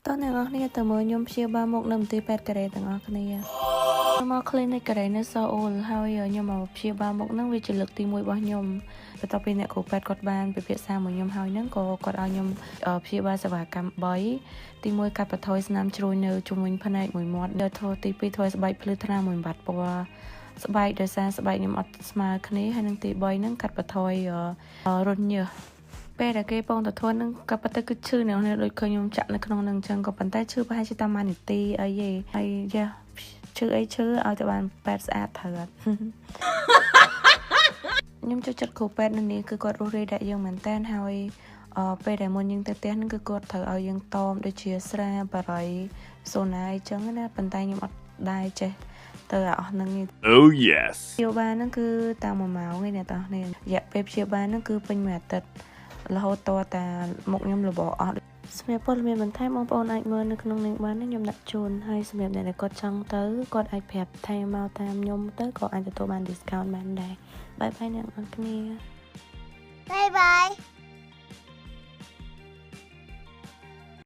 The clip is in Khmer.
តោះអ្នកនរគ្នាទៅមើលខ្ញុំព្យាបាលមុខនៅមន្ទីរពេទ្យកូរ៉េទាំងអស់គ្នាខ្ញុំមក clinic កូរ៉េនៅសូអ៊ូលហើយខ្ញុំមកព្យាបាលមុខហ្នឹងវាជាលើកទី1របស់ខ្ញុំបន្ទាប់ពីអ្នកគ្រូពេទ្យគាត់បានពិភាក្សាមួយខ្ញុំហើយហ្នឹងក៏គាត់ឲ្យខ្ញុំព្យាបាលសេវាកម្ម3ទី1កាត់បន្ថយស្នាមជ្រួញនៅជុំវិញភ្នែកមួយមាត់ដល់ធ្វើទី2ធ្វើស្បែកភ្លឺថ្លាមួយបាត់ពណ៌ស្បែកដោយសារស្បែកខ្ញុំអត់ស្មើគ្នាហើយនឹងទី3ហ្នឹងកាត់បន្ថយរន្ធញើសពេលដែលគេពងទៅធ្វើនឹងក៏ប៉ុន្តែគឺឈឺអ្នកនេះដូចឃើញខ្ញុំចាក់នៅក្នុងនឹងអញ្ចឹងក៏ប៉ុន្តែឈឺប្រហែលជាតាមមួយនាទីអីទេហើយយ៉ាឈឺអីឈឺឲ្យតែបានពេទ្យស្អាតត្រូវអត់ ខ្ញុំចូលចិត្តគ្រូពេទ្យនៅនេះគឺគាត់រួសរាយដាក់យើងមែនតើហើយអឺពេលដែលមុនយើងទៅផ្ទះហ្នឹងគឺគាត់ត្រូវឲ្យយើងតមដូចជាស្រាបារីសូណាអីចឹងណាប៉ុន្តែខ្ញុំអត់ដែរចេះទៅអស់ហ្នឹងទេ Oh, yes. ព្យាបាលហ្នឹងគឺតាម1ម៉ោងឯអ្នកទាំងអស់គ្នារយៈពេលព្យាបាលហ្នឹងគឺពេញមួយអាទិត្យរហូតតតាមុខខ្ញុំរបអស់សម្រាប់ព័ត៌មានបន្ថែមបងប្អូនអាចមើលនៅក្នុងនេះបានណាខ្ញុំដាក់ជូនហើយសម្រាប់អ្នកដែលគាត់ចង់ទៅគាត់អាចប្រាប់ថែមមកតាមខ្ញុំទៅក៏អាចទទួលបាន discount បានដែរ bye bye អ្នកនរគ្នា Bye bye.